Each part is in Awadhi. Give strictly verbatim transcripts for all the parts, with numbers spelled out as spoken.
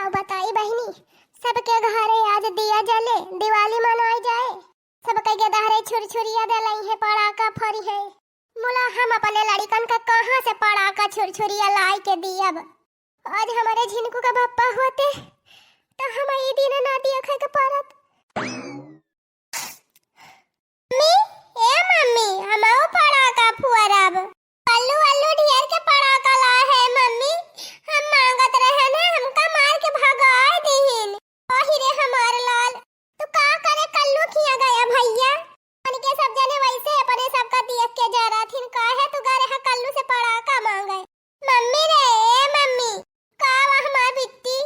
अब बताई बहिनी, सबके घरे आज दिया जले, दिवाली मनाई जाए, सबके के दहरे छुरछुरिया दलई है, पड़ाका फरी है। मुला हम अपने लड़िकन का कहाँ से पड़ाका छुरछुरिया लाई के दियब? आज हमारे झिनकू का बप्पा होते तो हम ई दिन ना दिया खाए के परत। मम्मी, ए मम्मी, हमहू पड़ाका फुअरब। कल्लू वल्लू ढेर के पड़ाका ला है मम्मी, हम मांगत रहे ना, हमका मार के भगाए दिहिन। ओही रे हमार लाल, तू का करे कल्लू खिया गया भैया? उनके सब जने वैसे अपने सबका देख के जरा थिन, काहे तू गरे हा कल्लू से पड़ाका मांगे? मम्मी रे, ए मम्मी, का वा हमार बिट्टी?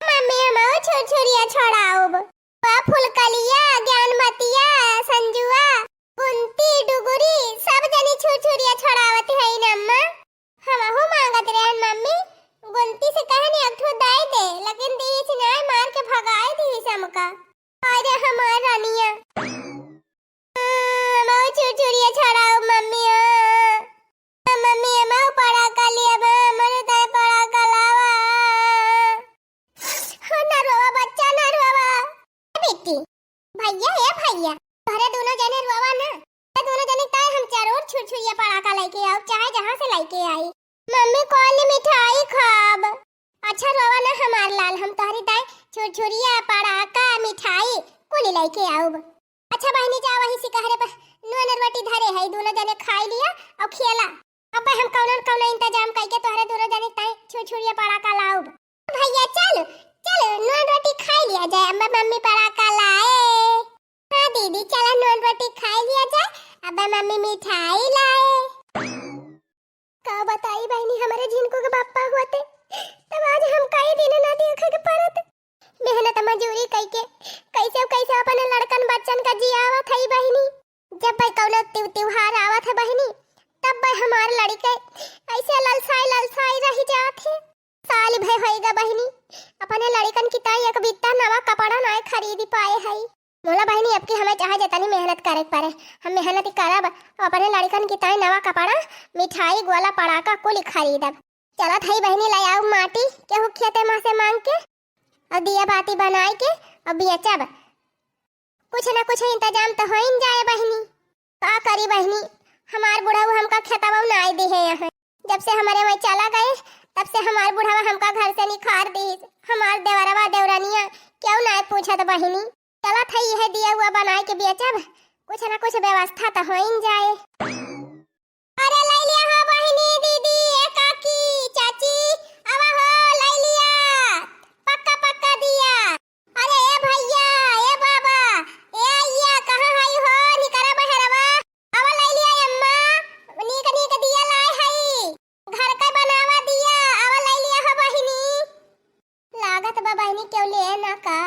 मम्मी, हमहू छुरछुरिया छोड़ाउब। वा फुलकलिया, ज्ञानमतिया, संजुआ, गुंती, डुगुरी, सब जनी छुरछुरिया छोड़ावत है न अम्मा। हमहू मांगत रहन मम्मी, गुंती से कहन एक ठो दाई दे, लेकिन दीस नाय, मार के भगाए दीस हमका। अरे हमार रानिया। हमहू छुरछुरिया छोड़ाउब मम्मी, हाँ। मम्मी, हमहू पड़ाका लिया बा, हमरे ताई पड़ाका लावा। हो नरवा बच्चा, नरवा। ए बेटी, भैया, ए भैया, तोहरे दोनों जने रोवा ना, तोहरे दोनों जने ताई हम जरूर छुरछुरिया पड़ाका लेके आउब, चाहे जहाँ से लेके आई। मम्मी, कौन मिठाई खाब? अच्छा रोवा ना हमार लाल, हम तोहरी ताई छुरछुरिया, पड़ाका, मिठाई कुल लेके आउब। अच्छा बहिनी, जा वही सिकहरे पर नून रोटी धरे है, दोनों जने खाई लिया और खेला। अब हम कौनो न कौनो इंतजाम करके तोहरे दोनों जने ताई छुरछुरिया पड़ाका लाउब। भैया चल, चल नून रोटी खाई लिया जाए, अम्मा मम्मी पड़ाका लाए। हाँ दीदी, चला नून रोटी खाई लिया जाए, अम्मा मम्मी मिठाई लाए। का बताई बहिनी, हमरे झिनकू के बप्पा होते तब आज हम कई दिन ना देखे के परत। मेहनत मजूरी कइके कैसे कैसे अपने लड़कन बच्चन का जियावत हई बहिनी। जब भाई कौनो तिव-, त्योहार आवत है बहिनी, तब भाई हमार लड़के ऐसे ललसाई ललसाई रह जात है। साल भर होएगा बहिनी, अपने लड़कन की ताई एक बित्ता नवा कपड़ा नाय खरीद पाए हई। मोला बहिनी, अब की हमें चाहे जितनी मेहनत करे के पड़े, हम मेहनत ही करब। अब अपने लड़कन की ताई नवा कपड़ा, मिठाई, गोला, पड़ाका कुल खरीदब। चलत हई बहिनी, ले आउब माटी, केहू खेते मा से मांग के, और दिया बाती बनाए के, और बेचब। कुछ ना कुछ इंतजाम तो होइन जाए बहिनी। का करी बहिनी, हमार बुढ़ऊ हमका खेतवा नाय दिहे हैं। जब से हमरे वहीं चला गए, तब से हमार बुढ़वा हमका घर से निखार दिहिस। हमार देवरवा देवरनिया केहू नाय पूछत बहिनी। चलत है, यह दिया हुआ बनाए के बेचब, कुछ ना कुछ व्यवस्था तो होइन जाए। अरे लई लिया हो बहिनी, दीदी, ए काकी, चाची, आवा हो, लई लिया, पक्का पक्का दिया। अरे ए भैया, ए बाबा, ए अइया, कहाँ हई हो? निकरा बहरवा। आवा लई लिया अम्मा, नीक नीक दिया लाए हई, घर का बनावा दिया, आवा लई लिया हो बहिनी। लागत बा बहिनी केहू ले ना का।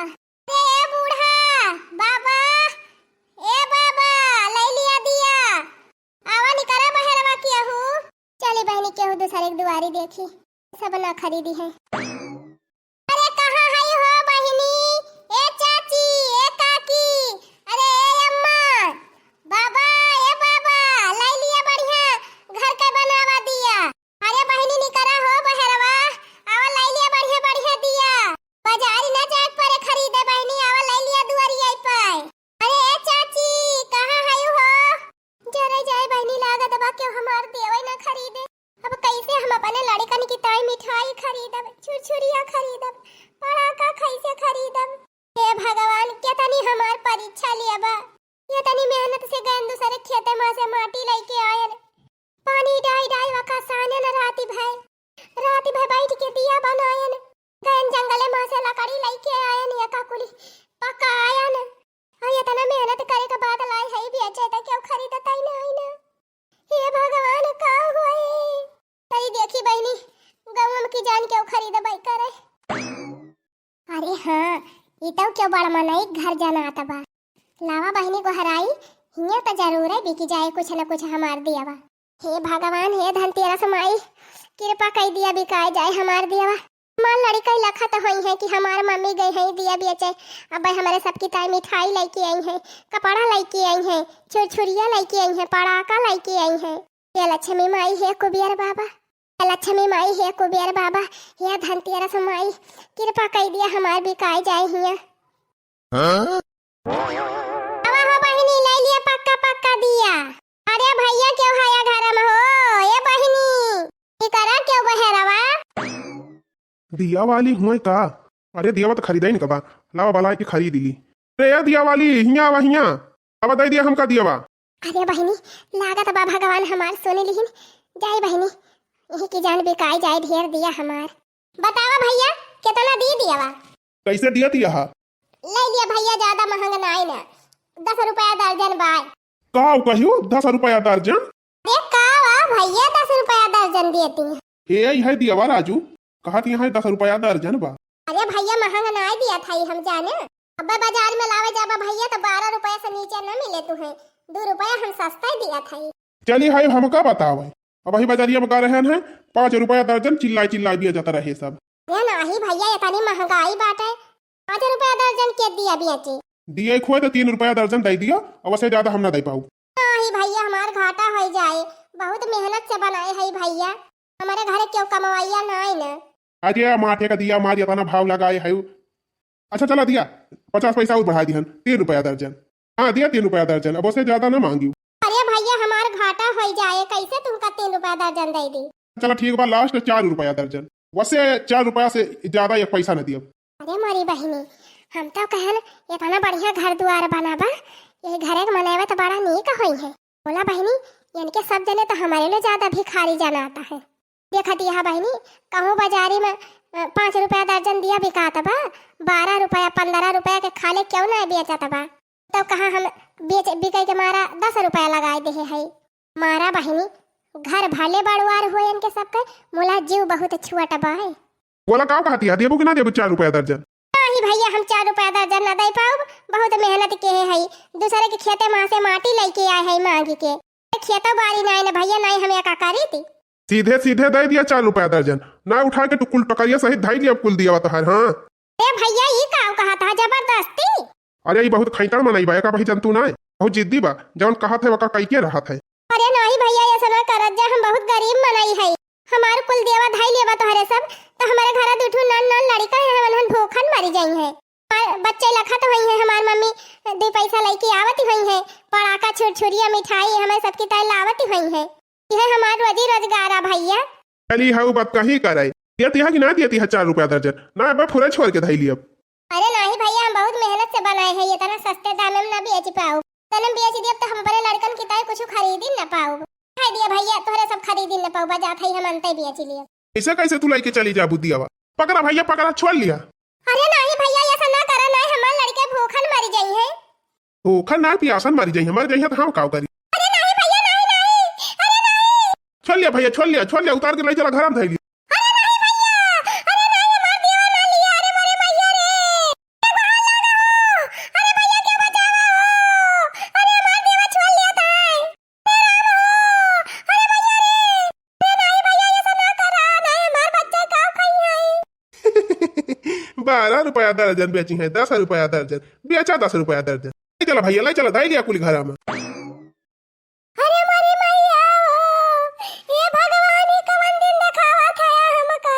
अरे ए बूढ़ा, बाबा, ए बाबा, लई लिया दिया। आवा निकरा बहरवा केहू। चली बहिनी, केहू दूसरे के दुआरी देखी, सब ना खरीदी है। अरे कहाँ हई हो बहिनी? ए चाची, ए काकी, अरे ए अम्मा, बाबा, ए बाबा, लाई लिया बढ़िया घर के बनावा दिया। अरे बहिनी निकरा हो बहरवा, आवा लाई लिया बढ़िया बढ़िया दिया। बाजारी ना जाए के पड़े खरीदे बहिनी, आवा लाई लिया दुआरिया पे। अरे ए चाची, कहाँ हई हो? जरे जाए बहिनी, लागत बा केहू हमार देवै ना खरीदे। अब कैसे हम अपने लड़कन की ताई मिठाई खरीदब, छुरछुरिया खरीदब, पड़ाका कैसे खरीदब? हे भगवान, केतनी हमार परीक्षा लिया बा। केतनी मेहनत से गयन दूसरे खेते मा से माटी लइके आयन, पानी डाई डाई वका सानन राती भय, राती भय बैठ के दिया बनायन, गयन जंगले मा से लकड़ी लइके आयन, यका कुली पकायन। और इतना मेहनत करे के बाद लाई है बेचे त केहू खरीदत ही नहीं ना। हे भगवान, का होए? तरी देखी बहिनी, गौवा में की जान केहू खरीदबै करे। अरे हाँ, ई तो केहू बड़ मनई घर जनात बा। लावा बहिनी गोहराई, हियाँ त जरूर है बिकी जाए कुछ न कुछ हमार दियावा। हे भगवान, हे धनतेरस माई, कृपा कई दिया, बिकाए जाए हमार दियावा। हमार लड़िका लखत होई है कि हमार मम्मी गई है दिया बेचे, अब हमारे सबकी ताई मिठाई लइके आई है, कपड़ा लइके आई है, छुरछुरिया लइके आई है, पड़ाका लइके आई है। हे लक्ष्मी माई, हे कुबेर बाबा, लक्ष्मी माई, हे कुबेर बाबा, हे धनतेरस माई, कृपा कई दिया, हमार बिकाई जाए हिया। हाँ? आवा हो बहिनी, ले लिया पक्का पक्का दिया। अरे भैया, क्यों है या घर में हो? ए बहिनी, ई करा क्यों बहरवा? दिया वाली हुए का? अरे दियावा तो खरीदे नहीं कबा, लावा बलाए के खरीद ली। अरे ए दिया वाली, हिया आवा हिया, अब दे दिया हमका दियावा। अरे बहिनी, लागत बा भगवान हमार सुन लिहिन। जाई बहिनी, यही की जान बिकाई जाए ढेर दिया हमार। बतावा भैया, कितना दी दियावा? कैसे दिया दिया हा? ले लिया भैया, ज्यादा महंग नाई ना, दस रुपया दर्जन बाय। का कहियो, दस रुपया दर्जन? अरे का वा भैया, दस रुपया दर्जन देती। ए, ई है दियावा राजू, कहत यहाँ दस रुपया दर्जन बा। अरे भैया, महंग नाई दिया था हम जाने। अबे बाजार में लावे जाबा भैया, तो बारह रुपया से नीचे न मिले तुहे, दो रुपया हम सस्ता ही दिया था। चली है, हमका बतावे, अब वही बाजारिया में गा रहे हैं, पाँच रुपया दर्जन चिल्लाई चिल्लाई दिया जाता रहे सब। अरे नाही भैया, इतनी महंगाई बाटे, पाँच रुपया दर्जन के दिया बेचे? दिए खोए तो तीन रुपया दर्जन दे दिया, अब से ज्यादा हम ना दे पाऊ। नाही भैया, हमार घाटा हो जाए, बहुत मेहनत से बनाए है भैया, हमारे घरे क्यों कमवैया नाई न। अरे माठे का दिया मार, इतना भाव लगाए है। अच्छा चला दिया, पचास पैसा और बढ़ा दिहन, तीन रुपया दर्जन। हाँ दिया तीन रुपया दर्जन, अब उसे ज्यादा ना मांगियो। अरे भैया, हमार घाटा हो जाए, कैसे तुमका तीन रुपया दर्जन दे दी? चला ठीक बा, लास्ट चार रुपया दर्जन, वैसे चार रुपया से ज्यादा एक पैसा न दियब। अरे मोरी बहिनी, हम तो कहन इतना बढ़िया घर दुआर बना बा, ये घरे के मनैवे तो बड़ा नीक होई है। बोला बहिनी, इनके सब जने तो हमारे ले ज्यादा भिखारी जनाता है। देखत यहाँ बहिनी, कहूँ बाजारी में, अ, पाँच रुपया दर्जन दिया बिकात बा, बारह रुपया, पन्द्रह रुपया के खाले क्यों ना बेचत बा, तो कहाँ हम बेच, बिकै के मारा दस रुपया लगाए देहे है। मारा बहिनी, घर भले बड़वार हुए इनके सबके, मुला जीव बहुत छुअट बा है। बोला का कहती है, देबू कि ना देबू चार रुपया दर्जन? नाही भैया, हम चार रुपया दर्जन ना दे पाउब, बहुत मेहनत के है, है दूसरे के खेते में से माटी लेके आए है मांग के, खेतो बारी नाई ना भैया, नाई हम का करी थी। सीधे सीधे दे दिया चार रुपया दर्जन, ना उठा के टुकुल टकरिया सहित धाई लिया कुल दिया तोहार। हाँ। ए भैया, ई का कहत हा जबरदस्ती? अरे ई बहुत खैतड़ मनई बा, एका बही जंतु ना है, बहुत जिद्दी बा, जवन कहत है वका कई के रहत है। अरे नाही भैया, ऐसा ना करत जा, हम बहुत गरीब मनई है, हमार कुल देवा धाई लेवा तोहरे सब, तो हमारे घर दू ठो नन नन लड़का है, हमन भूखन मरी जाई है। हमार बच्चे लखत होई है, हमार मम्मी दो पैसा लेके आवत होई है, पड़ाका छुरछुरिया मिठाई हमारे सबकी ताई लावत होई है। यह हमार रोजी रोजगार आ भैया। चली हऊ बात कहीं करे। देती है कि ना देती है चार रुपया दर्जन? ना अब फुरा छोड़ के धई लियब। अरे नाही भैया, हम बहुत मेहनत से बनाए हैं, इतना सस्ते दाम में ना बेच पाओ। तने बेच दियब तो हम अपने लड़कन की ताई कुछ खरीद ही ना पाओ। खाई दिया भैया, तोहरे सब खरीद ही ना पाओ, बजात है हम अंते बेच लियब। ऐसे कैसे तू लेके चली जाबू दियावा? पकड़ा भैया, पकड़ा, छोड़ लिया। अरे नाही भैया, ऐसा ना करा, नाही हमार लड़के भूखन मरी जाई है। भूखन ना, पियासन मरी जाई है, मर जाई है तो हम काव करी? अरे नाही भैया, नाही, नाही, अरे नाही। छोड़ लिया भैया, छोड़ लिया, छोड़ लिया, उतार के ले चला घर में धई लिया। अरे नाही भैया, अरे नाही, हमार देवा ना लिया, अरे मोरे भैया रे। अरे बाहर लागा हो, अरे भैया के बचावा हो, अरे हमार देवा छोड़ लिया था। अरे राम हो, अरे भैया रे, अरे नाही भैया, ऐसा ना करा, नाही हमार बच्चा का खाई है। बारह रुपया दर्जन बेची है, दस रुपया दर्जन, बेचा दस रुपया दर्जन। ले चला भैया, ले चला, दाई लिया कुल घरा में। अरे मोरी मैया हो, हे भगवान, ई कवन दिन देखावा था हमका?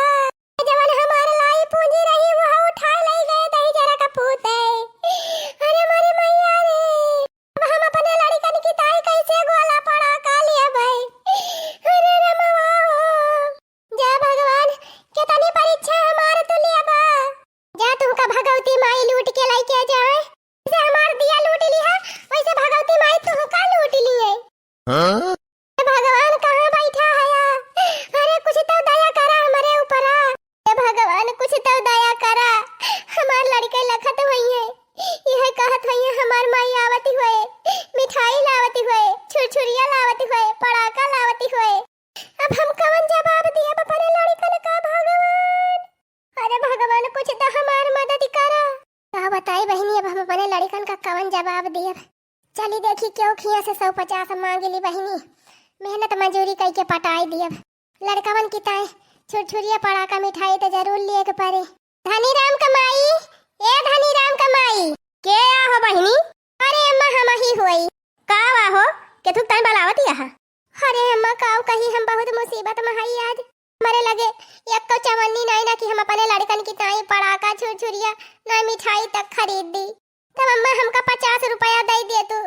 जवन हमार लाई पूंजी रही, वो उठा ले गए दही जरा का पूते। अरे मोरी मैया रे, अब हम अपने लड़कन की ताई कैसे गोला पड़ाका लेबै? अरे रमवा हो, जा भगवान, कितनी परीक्षा हमार तू लेबा। जा तुमका भगवती माई लूट के लेके जाए। जैसे हमार दिया लूट ली है, वैसे भगवती माई तुमका लूट ली है। हाँ? हे भगवान, कहाँ बैठा है या? अरे कुछ तो दया करा हमारे ऊपरा। हे भगवान, कुछ तो दया करा, हमार लड़के लखत होई है, यह कहत होई है हमार माई आवती होए, मिठाई लावती होए, छुरछुरिया लावती होए, पड़ाका लावती होए। अब हम कवन जवाब दियब अपने लड़कन का भगवान? अरे भगवान, कुछ तो हमार मदद करा। का बताई बहिनी, अब हम अपने लड़कन का कवन जवाब दियब? चली देखी क्यों खिया से सौ पचास मांग ली बहिनी, मेहनत मजूरी कई के पटाई दियब। लड़कवन की ताई छुरछुरिया पड़ाका मिठाई तो जरूर लिए के पड़े। धनी राम कमाई, ए धनी राम कमाई। के आ हो बहिनी? अरे अम्मा, हम ही होई। का वा हो? केथुक ताई बलावत यहाँ? अरे अम्मा, काऊ कही, हम बहुत मुसीबत में हई आज। दीदी, तब अम्मा हमका पचास रुपया दइ दे तू,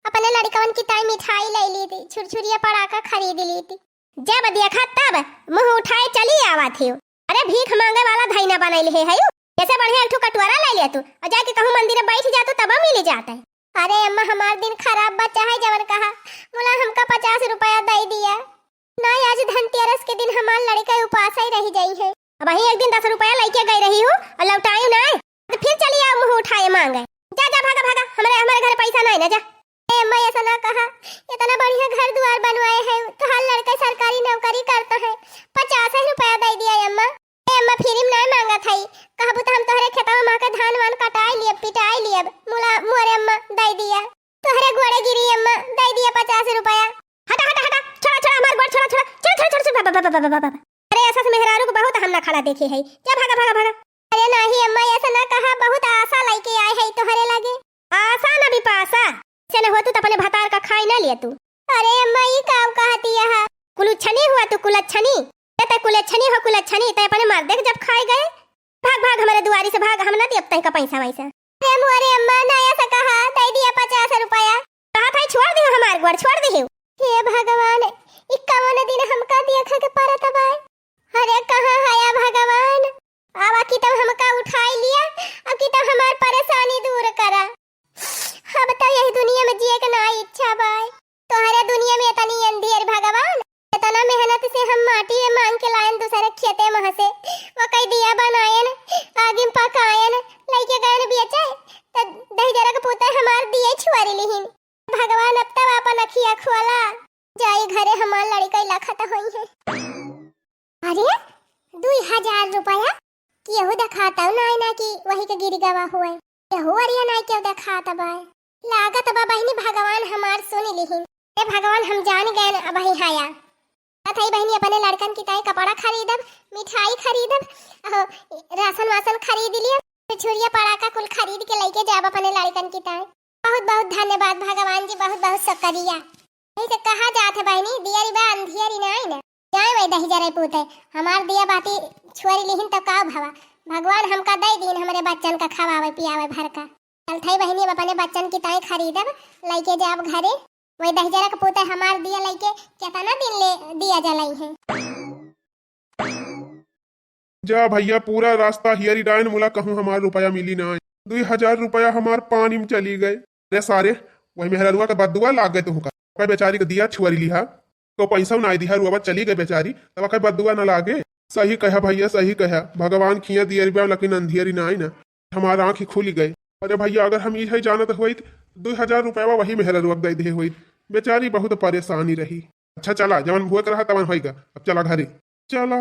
अपने लड़कवन की ताई मिठाई लइ ली थी, छुरछुरिया पड़ाका खरीद ली थी। जब देखा तब मुँह उठाए चली आवा थी। अरे भीख माँगे वाला धइना बनइले है, है यू? ऐसे बढ़िया एक ठो कटोरा लइ ले तू और जाके कहूँ मंदिर में बैठ जा तू, तब मिल जाता है। अरे अम्मा, हमार दिन खराब बा, चाहे जवन कहा, मुला हमका पचास रुपया दइ दिया। ना, आज धनतेरस के दिन हमार लड़का उपास ही रह जाई है। अबहीं एक दिन दस रुपया लइके गई रही हूँ और लौटाई ना, तो फिर चली आओ मुँह उठाए माँगे। जा, जा, भागा, भागा, हमरे, हमरे घर पैसा नहीं ना, जा। ए अम्मा, ऐसा ना कहा, इतना बढ़िया घर दुआर बनवाए हैं, तोहार लड़का सरकारी नौकरी करता है, पचास ही रुपया दइ दिया अम्मा। ए अम्मा, फिर हम ना माँगत हई, कहबू तो हम तोहरे खेतवा में के धान वान कटाई लियब, पिटाई लियब, मुला मोरे अम्मा दइ दिया। तोहरे गोड़े गिरी अम्मा, दइ दिया पचास रुपया। हटा, हटा, हटा, छोड़ा, छोड़ा, हमार गोड़ छोड़ा, छोड़ा, छोड़ा, छोड़ा, छोड़ा, छोड़ा, बा, बा, बा। अरे, ऐसा से मेहरारू को बहुत हम ना खड़ा देखे है। जा, भागा, भागा, भागा। अरे नहीं अम्मा, ऐसा ना कहा, बहुत आशा लइके आए है तोहरे लगे। आशा ना बिपाशा, से न हो तू तो अपने भतार का खाई ना लिया तू। अरे अम्मा, ई का कहती है? कुलच्छनी हुआ तू, कुलच्छनी। ते, ते कुलच्छनी हो, कुलच्छनी, ते अपने मर्दे के जब खाए गए। भाग, भाग, हमारे दुआरी से भाग, हम ना देब तई का पैसा वैसा। अरे मोरे अम्मा, ना ऐसा कहा, दइ दिया पचास रुपया। कहा था, छोड़ दियो हमार गोड़, छोड़ दियो। हे भगवान, ई कवन दिन हमका देखे के परत बाय। अरे कहाँ हया भगवान, आवा कि तब हमका उठाई लिया, अब कि तब हमार परेशानी दूर करा। अब तो यही दुनिया में जिए के ना इच्छा बाय। तोहरे दुनिया में इतनी अंधेर भगवान, इतना मेहनत से हम माटी में मांग के लायन दूसरे खेते में से, वो कई दिया बनायन, आगी में पकायन, लइके गयन बेचे, त दहिजरा के पुते हमार दिए छुआरी लिहिन। भगवान अब तब आपन अखिया खोला, जाई घरे हमार लड़का लखत होई है। अरे, दुई हजार रुपया? केहू देखाता नाई ना कि वही के गिर गवा हुए। केहू अरिया नाई केहू देखाता बाय। लागत बा बहिनी भगवान हमार सुन लिहिन। ए भगवान, हम जान गए न अबही हाया। कथई बहिनी अपने लड़कन की ताई कपड़ा खरीदब, मिठाई खरीदब, अहो, राशन वासन खरीद लियब, छुरिया पड़ाका कुल खरीद के लइके जाब अपने लड़कन की ताई। बहुत बहुत धन्यवाद भगवान जी, बहुत बहुत शुक्रिया। यही से कहा जात है बहिनी, दियरी बा अंधियरी नाई न। जाए वही दहिजरा पूते, हमार दिया बाती छुअरी लिहिन तो का भवा। भगवान हमका दे दीन हमरे बच्चन का खवावे पियावे भर का। चलथई बहिनी, अब अपने बच्चन की ताई खरीदब, लइके जाब घरे। वही दहिजरा के पूते हमार दिया लइके केतना दिन ले दिया जलाई है। जा भैया, पूरा रास्ता हियरी डाइन मुला, कहूँ हमार रुपया मिली ना। दुई हजार रुपया हमार पानी में चली गए। अरे सारे, वही मेहररुआ के बदुआ लाग गए तुहका। ओकर बेचारी के दिया छुअरी लिहा, तो पैसा ना दिहा, रुआ चली गए बेचारी, तब ओकर बदुआ ना लागे। सही कहा भैया, सही कहा। भगवान खिया दियरी बा, लेकिन अंधियरी ना आई ना। हमार आँख ही खुली गए। अरे भैया, अगर हम इहे जानत होइत, दुई हजार रुपया वही मेहररुआ के दे दिहे होइत। बेचारी बहुत परेशानी रही। अच्छा चला, जवन हुए के रहा तवन होइगा, अब चला घरे। चला।